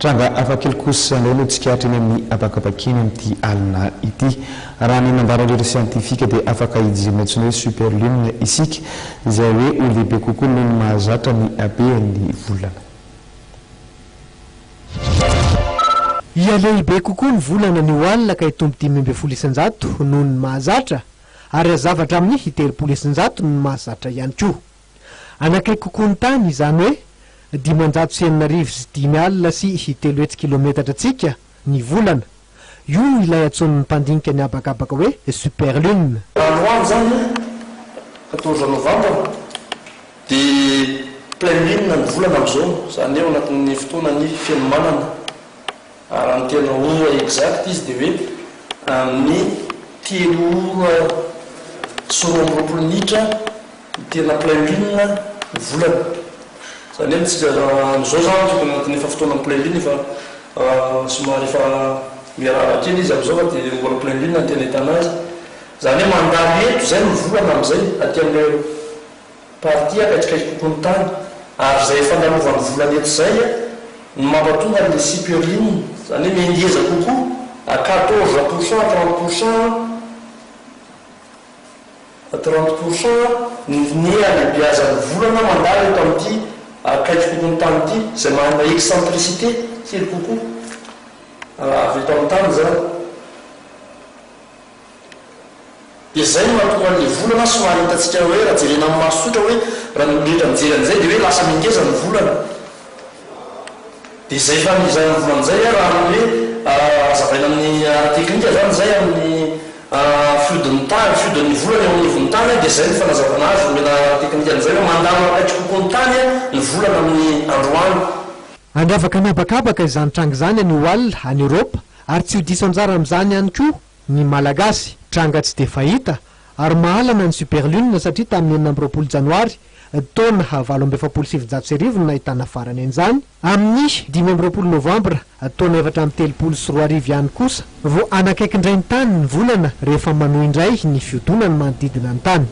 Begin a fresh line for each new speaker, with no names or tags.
Tranga hafakely kosa indray no tsikaritra eny amin'ny habakabaka eny amin'ity alina ity. Raha ny nambaran'ireo siantifika dia afaka hijery ny antsoina hoe super lune isika, izay hoe ho lehibe kokoa noho ny mahazatra ny habean'ny volana.
Hihalehibe kokoa ny volana anio alina ka hitombo 15% noho ny mahazatra ary hazava hatramin'ny 30% noho ny mahazatra ihany koa. Hanakaiky kokoa ny tany, izany hoe 305 300 kilometatra antsika ny volana. Io ilay antsoin'ny mpandinika ny habakabaka hoe super lune.
Androany izany an, quatorze novembre, dia pleine lune ny volana amin'izao, izany hoe ao anatin'ny fotoanan'ny fenomanana. Ary raha ny tena ora exact izy dia hoe amin'ny telo ora sy 22 minitra ny tena pleine lune ny volana. Izany hoe amintsika amin'izao izany tokony anatin'ny efa fotoanan'ny pleine lune efa somary efa miharara kely izy amin'izao fa dia mbola pleine lune ny tena ahitana azy. Izany hoe mandalo eto izay ny volana amin'izay aty amin'ilay Partie akaikikaiky kokoa ny tany, ary izay fandalovan'ny volana eto izay no mampatonga an'ilay superlune, izany hoe mihangeza kokoa, à 14 pourcent à 30 pourcent, à 30 pourcent ny halehibeazan'ny volana mandalo eto amin'ity akaiky kokoa ny tany ity, izay manana excentricité kely kokoa avy eto amin'ny tany izany. Dia izay no mahatonga an'ilay volana somary hitantsika hoe raha jerena amin'ny maso tsotra hoe raha ny olon-drehetra mijery an'izay dia hoe lasa mingeza ny volana. Dia izay fanizana ny volana izay raha amin'ny hoe hazavaina amin'ny ara-teknika izany izay amin'ny fihodin'ny tany, fihodin'ny volana eo amin'ny ivon'ny tany dia izay no fanazavana azy omena ara-teknika an'izay hoe mandalo akaiky kokoa ny tany ny volana amin'ny androany.
Handravaka ny habakabaka izany tranga izany anio alina any Eoropa ary tsy ho diso anjara amin'izany ihany koa ny Malagasy. Tranga tsy dia fahita ary mahalana ny super lune satria tamin'ny 26 janoary taona 1948 no nahitana farany an'izany. Amin'ny 25 novambra taona 2034 ihany kosa vao hanakaiky indray ny tany ny volana rehefa manohy indray ny fihodonany manodidina ny tany.